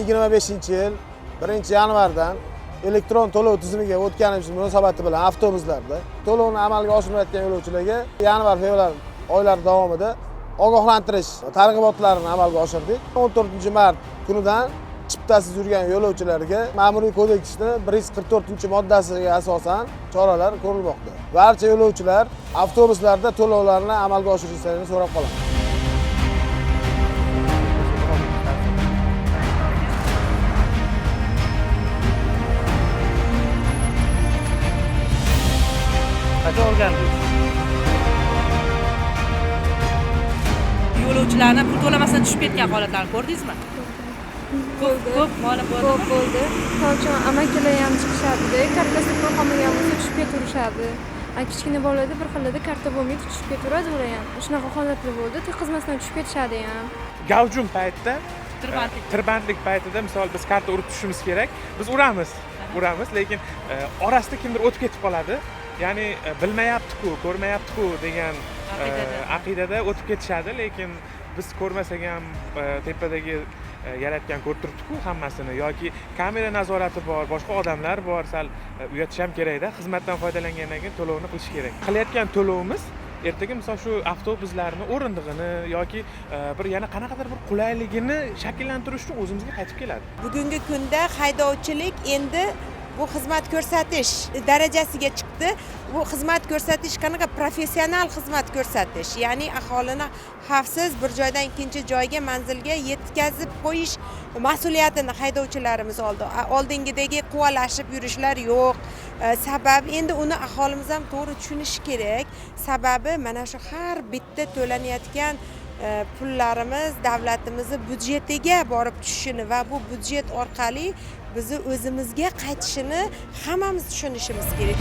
2025-yil 1-yanvardan elektron to'lov tizimiga o'tganimiz munosabati bilan avtobuslarda to'lovni amalga oshirmayotgan yo'lovchilarga yanvar-fevral oylari davomida ogohlantirish targ'ibotlarini amalga oshirdik. 14 mart kunidan chiptasiz yurgan yo'lovchilarga Ma'muriy kodeksni 144-moddasiga asosan choralar ko'rilmoqda. Barcha yo'lovchilar avtobuslarda to'lovlarni amalga oshirishlarini so'rab qolaman. Qachon o'rgandingiz? Yo'lovchilarni pul to'lamasdan tushib ketgan holatlarni ko'rdingizmi? Ko'p ko'p holat Ko'p bo'ldimi? bo'ldi. Misol uchun, amakilar ham chiqishadida, kartasida pul qolmagan bo'lsa, tushib ketaverishadi. A kichkina bolalarda bir xillarda karta bo'lmaydi, tushib ketaveradi ular ham. Shunaqa holatlar bo'ldi, teqizmasdan tushib ketishadi ham. Gavjum paytda, Tirbandlik. Tirbandlik paytida, misol, biz karta urib tushishimiz kerak, biz uramiz, uramiz, lekin orasida kimdir o'tib ketib qoladi, ya'ni bilmayaptiku, ko'rmayaptiku degan aqidada. Aqidada o'tib ketishadi. Lekin biz ko'rmasak ham, tepadagi yaratgan ko'rib turibdiku hammasini yoki kamera nazorati bor, boshqa odamlar bor. Sal uyatish ham kerakda, xizmatdan foydalangandan keyin to'lovni qilish kerak. Qilayotgan to'lovimiz ertaga, misol, shu avtobuslarni o'rindig'ini yoki bir yana qanaqadir bir qulayligini shakllantirish uchun o'zimizga qaytib keladi. Bugungi kunda haydovchilik endi bu xizmat ko'rsatish darajasiga chiqdi. Bu xizmat ko'rsatish qanaqa professional xizmat ko'rsatish, ya'ni aholini xavfsiz bir joydan ikkinchi joyga, manzilga yetkazib qo'yish mas'uliyatini haydovchilarimiz oldi. Oldingidagi quvalashib yurishlar yo'q. Sabab endi uni aholimiz ham to'g'ri tushunishi kerak. Sababi mana shu har bitta to'lanayotgan pullarimiz davlatimizni byudjetiga borib tushishini va bu byudjet orqali bizni o'zimizga qaytishini hammamiz tushunishimiz kerak.